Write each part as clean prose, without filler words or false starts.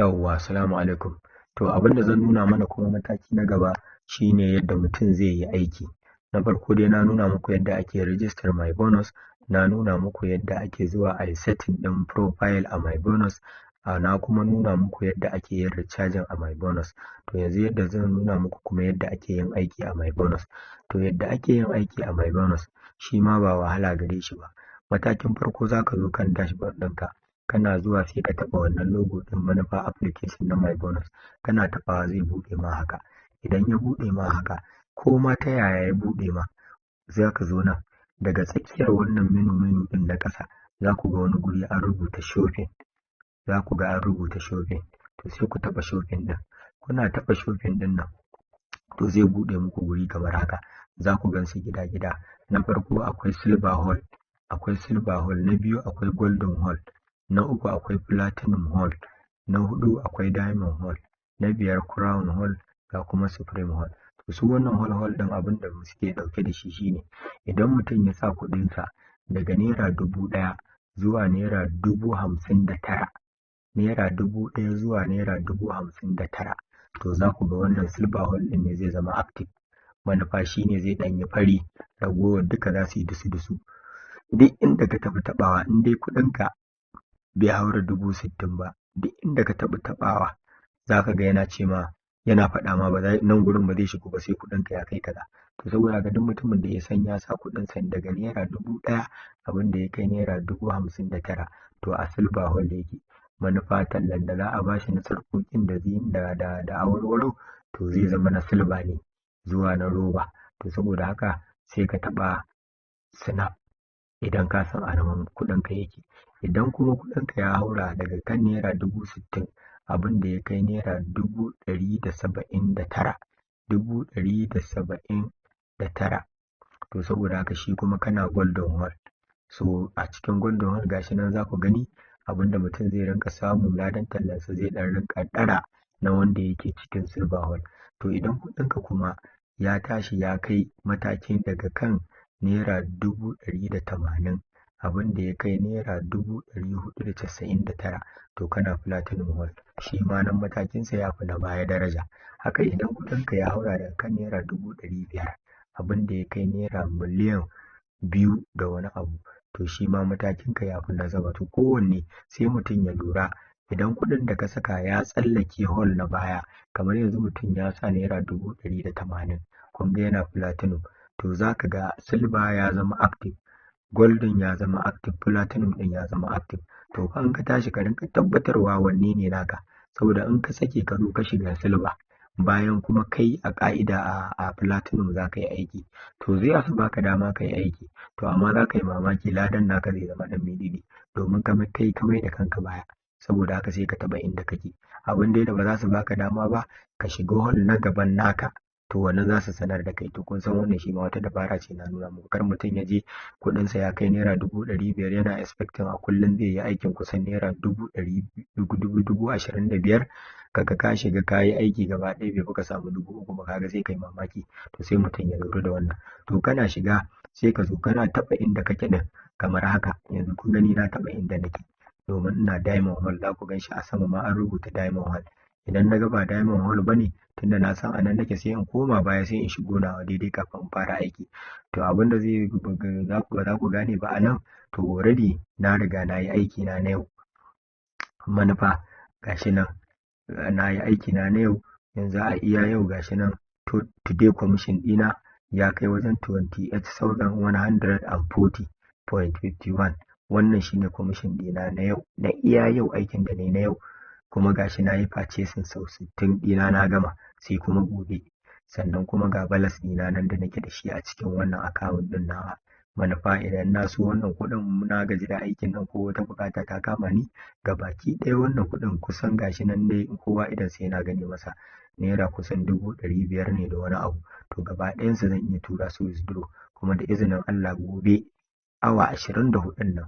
Yawwa, salamu alaikum. To, abin da zan nuna mana kuma mataki na gaba shine yadda mutum zai yi aiki. Na farko dai na nuna muku yadda ake rijistar My Bonus, na nuna muku yadda ake zuwa a yi setting ɗin profile a My Bonus, na kuma nuna muku yadda ake yin recharging a My Bonus. To, yanzu yadda zan nuna muku kuma yadda ake yin aiki a My Bonus. To, yadda ake yin aiki a My Bonus shi ma ba wahala gare shi ba. Matakin farko, za ka zo kan dashboard ɗinka. Kana zuwa sai ka taɓa wannan logo ɗin, manufa application na My Bonus. Kana taɓawa zai buɗe ma haka. Idan ya buɗe ma haka, ko ma ta yaya ya buɗe ma, za ka zo nan. Daga tsakiyar wannan menu menu ɗin na ƙasa, za ku ga wani guri an rubuta shopping. Za ku ga an rubuta shopping. To, sai ku taɓa shopping ɗin. Kuna taɓa shopping ɗin nan, to zai buɗe muku guri kamar haka. Za ku gan su gida-gida. Na farko akwai silver hall, akwai silver hall. Na biyu akwai golden hall. Na uku akwai platinum hall. Na huɗu akwai diamond hall. Na biyar crown hall, ga kuma supreme hall. To, su wannan hall hall ɗin, abin da suke ɗauke da shi shine idan mutum ya sa kuɗinsa daga ₦1,000 zuwa ₦59,000, ₦1,000 zuwa ₦59,000, to za ku ga wannan silver hall ɗin ne zai zama active. Manufa shi ne zai ɗan yi fari, ragowar duka za su yi dusu-dusu. Duk inda ka tafi taɓawa, in dai kuɗinka bai haura 60,000 ba, duk inda ka taɓa taɓawa za ka ga yana ce ma, yana faɗa ma ba nan gurin ba zai shigo ba sai kuɗinka ya kai kaza. To, saboda haka duk mutumin da ya san ya sa kuɗinsa daga ₦1,000 abin da ya kai ₦59,000, to a silver hall yake. Manufa tallan da za a bashi na sarƙoƙin da awarwaro, to zai zama na silver ne zuwa na roba. To, saboda haka sai ka taɓa snap idan ka san a nan kuɗinka yake. Idan kuma kuɗinka ya haura daga kan ₦60,000 abin da ya kai ₦179,000, 179,000, to saboda haka shi kuma kana golden hall. So a cikin golden hall, gashi nan za ku gani abin da mutum zai rinka samu, ladan tallansa zai ɗan rinka ɗara na wanda yake cikin silver hall. To, idan kuɗinka kuma ya tashi ya kai matakin daga kan ₦180,000 abin da ya kai ₦499,000, to kana platinum hall. Shi ma nan matakinsa ya fi na baya daraja. Haka idan kuɗinka ya haura daga kan ₦500,000 abin da ya kai ₦2 miliyan da wani abu, to shi ma matakinka ya fi na sama. To, kowanne sai mutum ya lura, idan kuɗin da ka saka ya tsallake hall na baya, kamar yanzu mutum ya sa ₦180,000, kun ga yana platinum, to za ka ga silver ya zama active, golden ya zama active, platinum ɗin ya zama active. To fa in ka tashi ka rinka tabbatarwa wanne ne naka, saboda in ka sake ka zo ka shiga silver bayan kuma kai a ƙa'ida a platinum za ka yi aiki, to zai su baka dama ka yi aiki, to amma za ka yi mamaki, ladan naka zai zama ɗan miɗiɗi, domin kamar kai ka mai da kanka baya. Saboda haka sai ka taɓa inda kake. Abin dai da ba za su baka dama ba, ka shiga hall na gaban naka, to wannan za su sanar da kai. To, kun san wannan shi ma wata dabara ce na nuna muku. Kar mutum ya je kuɗinsa ya kai ₦500,000, yana expecting a kullum zai yi aikin kusan naira dubu ɗari dubu 25,000, kaga ka shiga ka yi aiki gaba ɗaya bai fi ka samu 3,000 ba, kaga sai kai mamaki. To, sai mutum ya lura da wannan. To, kana shiga sai ka zo kana taɓa inda kake ɗin kamar haka. Yanzu kun gani na taɓa inda nake domin ina diamond hall. Za ku gan shi a sama ma an rubuta diamond hall. Idan na ga ba diamond hall ba ne, tunda na san a nan nake, sai in koma baya, sai in shigo nawa daidai kafin in fara aiki. To, abin da zai za ku ba za ku gane ba a nan, to already na riga na yi aiki na na yau. Manufa gashi nan na yi aiki na na yau. Yanzu a iya yau, gashi nan, to today commission ɗina ya kai wajen 28,140.51. Wannan shine commission ɗina na yau, na iya yau, aikin da na yi na yau. Kuma gashi na yi purchasing sau 60 ɗina, na gama, sai kuma gobe. Sannan kuma ga balance ɗina nan da nake da shi a cikin wannan account ɗin nawa. Manufa idan na so wannan kuɗin, na gaji da aikin nan ko wata buƙata ta kama ni, baki ɗaya wannan kuɗin kusan gashi nan dai kowa idan sai na gani masa naira kusan 500,000 ne da wani abu. To, gaba ɗayansu zan iya tura su withdraw, kuma da izinin Allah gobe awa 24n nan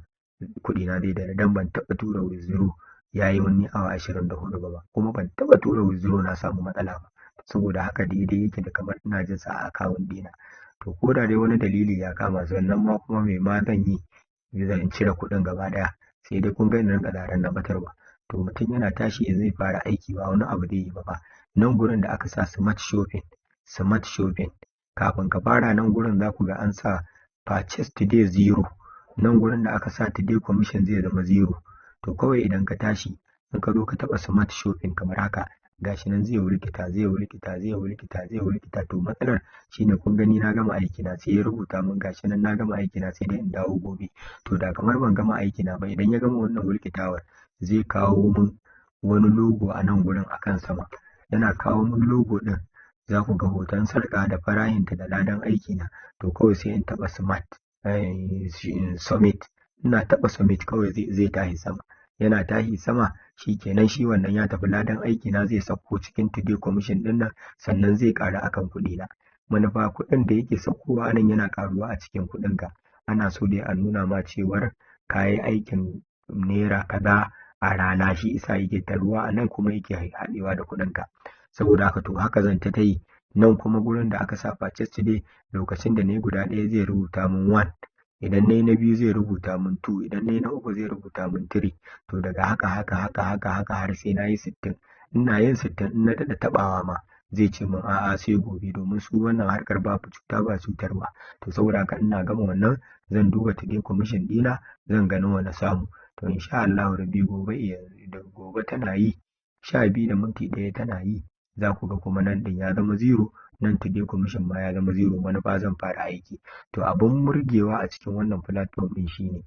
kuɗina zai dara, dan ban taɓa tura withdraw ya yi wani awa 24 ba, kuma ban taɓa tura withdraw na samu matsala ba. Saboda haka daidai yake da kamar ina jin sa a account ɗina. To, ko da dai wani dalili ya kama, sannan ma kuma me ma zan yi, zan cire kuɗin gaba ɗaya, sai dai kun ga ina rinƙa zaren na ɓatarwa. To. To mutum yana tashi zai fara aiki, ba wani abu zai yi ba fa. Nan gurin da aka sa smart shopping, smart shopping, kafin ka fara, nan gurin za ku ga an sa purchase today zero. Nan gurin da aka sa today commission zai zama zero. To kawai idan ka tashi, in ka zo ka taɓa smart shopping kamar haka, gashi nan zai wulkita, zai wulkita, zai wulkita, zai wulkita. To matsalar shine, kun gani, na gama aiki na, sai ya rubuta min gashi nan na gama aiki na, sai dai in dawo gobe. To da kamar ban gama aiki na ba, idan ya gama wannan wulkitawar, zai kawo min wani logo a nan gurin akan sama. Yana kawo min logo din, za ku ga hoton sarƙa da farahinta da ladan aiki na. To kawai sai in taɓa smart submit. Ina taɓa submit, kawai zai tashi sama. Yana tashi sama, shi kenan, shi wannan ya tafi. Ladan aiki na zai sauko cikin today commission din nan, sannan zai ƙaru akan kuɗi na. Manufa, kuɗin da yake saukowa nan yana ƙaruwa a cikin kuɗin ka. Ana so dai a nuna ma cewar ka yi aikin naira kaza a rana, shi isa yake taruwa a nan kuma yake haɗewa da kuɗin ka. Saboda haka, to haka zan ta yi. Nan kuma gurin da aka sa purchase today, lokacin da na yi guda ɗaya zai rubuta min 1, idan na yi na biyu zai rubuta min 2, idan na yi na uku zai rubuta min 3. To daga haka haka haka haka haka har sai na yi 60. Ina yin 60, in na daɗa taɓawa ma zai ce min a'a, sai gobe, domin su wannan harkar babu cuta ba cutarwa. To saboda haka, ina gama wannan, zan duba today commission ɗina, zan ga nawa na samu. To insha Allahu rabbi, gobe da gobe tana yi, 12:01 tana yi, za ku ga kuma nan ɗin ya zama zero, nan today commission ma ya zama zero. Manufa zan fara aiki. To abun murgewa a cikin wannan platform ɗin shine,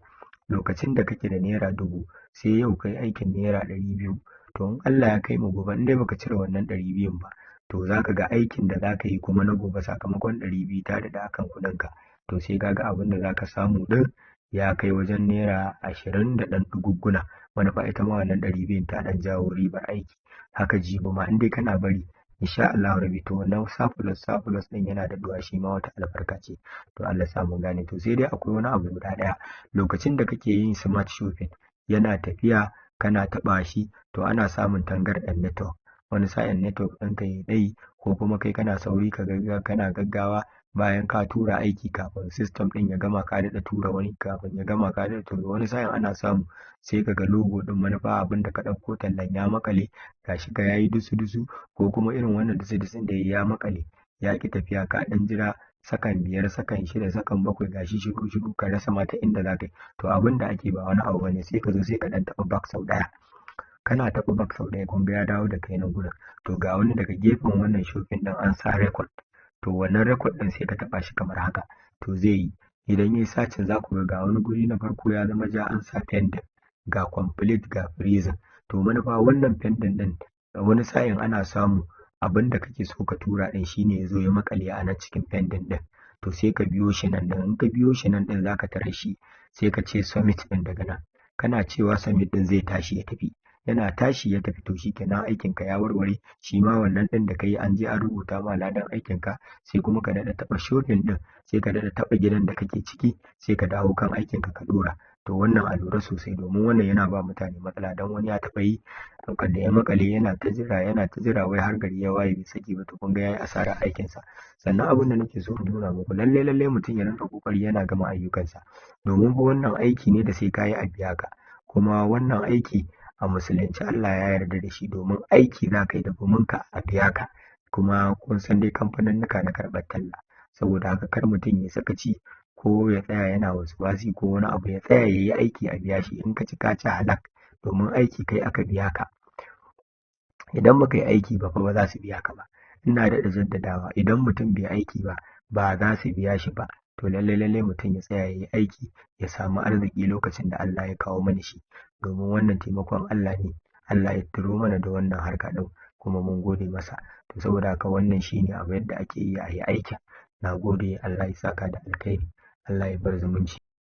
lokacin da kake da naira 1000, sai yau kai aikin naira 200, to in Allah ya kai mu gobe, in dai baka cire wannan 200n ba, to za ka ga aikin da za ka yi kuma na gobe, sakamakon 200 ta daɗa akan kuɗinka, to sai ka ga abin da za ka samu ɗin ya kai wajen naira 20 da ɗan ɗugugguna. Manufa ita ma wannan 200n ta ɗan jawo ribar aiki. Haka jibi ma, in dai kana bari, insha Allahu rabbi, to wannan surplus surplus ɗin yana daɗuwa, shi ma wata albarka ce. To Allah sa mu gane. To sai dai akwai wani abu guda ɗaya: lokacin da kake yin smart shopping, yana tafiya kana taɓa shi, to ana samun tangarɗar network. Wani sa'in network ɗinka ya ɗai, ko kuma kai kana sauri, ka ga kana gaggawa, bayan ka tura aiki, kafin system ɗin ya gama ka daɗa tura wani, kafin ya gama ka daɗa tura wani. Sa'in ana samu sai ka ga logo ɗin, manufa abin da ka ɗauko tallan ya maƙale, gashi ka yayi dusu dusu, ko kuma irin wannan dusu dusun da ya maƙale ya ƙi tafiya. Ka ɗan jira sakan 5, sakan 6, sakan 7, gashi shiru shiru, ka rasa mata inda za ka yi. To abin da ake ba wani abu bane, sai ka zo sai ka ɗan taɓa back sau ɗaya. Kana taɓa back sau ɗaya, kun ga ya dawo da kai nan gurin. To ga wani daga gefen wannan shopping ɗin an sa record. To wannan record ɗin sai ka taɓa shi kamar haka. To zai yi, idan yayi searching, za ku ga ga wani guri na farko ya zama ja, an sa pending, ga complete, ga freezing. To manufa wannan pending ɗin, wani sa'in ana samu abin da kake so ka tura ɗin shine ya zo ya maƙale a nan cikin pending ɗin. To sai ka biyo shi nan ɗin. In ka biyo shi nan ɗin, za ka tarar shi, sai ka ce submit ɗin daga nan. Kana cewa submit ɗin, zai tashi ya tafi. Yana tashi ya tafi, to shikenan, aikin ka ya warware. Shi ma wannan ɗin da ka yi, an je an rubuta ma ladan aikin ka. Sai kuma ka daɗa taɓa shopping ɗin, sai ka daɗa taɓa gidan da kake ciki, sai ka dawo kan aikin ka, ka ɗora. To wannan a lura sosai, domin wannan yana ba mutane matsala, don wani ya taɓa yi da ya makale, yana ta jira, yana ta jira, wai har gari ya waye bai saki ba. To kun ga yayi asarar aikinsa. Sannan abin da nake so in nuna muku, lalle lalle mutum ya rinka kokari yana gama ayyukansa, domin fa wannan aiki ne da sai kayi a biya ka. Kuma wannan aiki a musulunci Allah ya yarda da shi, domin aiki za ka yi da guminka a biya ka. Kuma kun san dai kamfaninnika na karɓar talla. Saboda haka, kar mutum ya sakaci ko ya tsaya yana wasi ko wani abu, ya tsaya ya yi aiki a biya shi. In ka ci, ka ci halak, domin aiki kai aka biya ka. Idan baka yi aiki ba fa, ba za su biya ka ba. Ina daɗa jaddadawa, idan mutum bai aiki ba, ba za su biya shi ba. To lalle lalle mutum ya tsaya ya yi aiki, ya samu arziki lokacin da Allah ya kawo mana shi, domin wannan taimakon Allah ne. Allah ya turo mana da wannan harka ɗin, kuma mun gode masa. To saboda haka, wannan shine abu yadda ake yi a yi aikin. Na gode, Allah ya saka da alkhairi, Allah ya bar zumunci.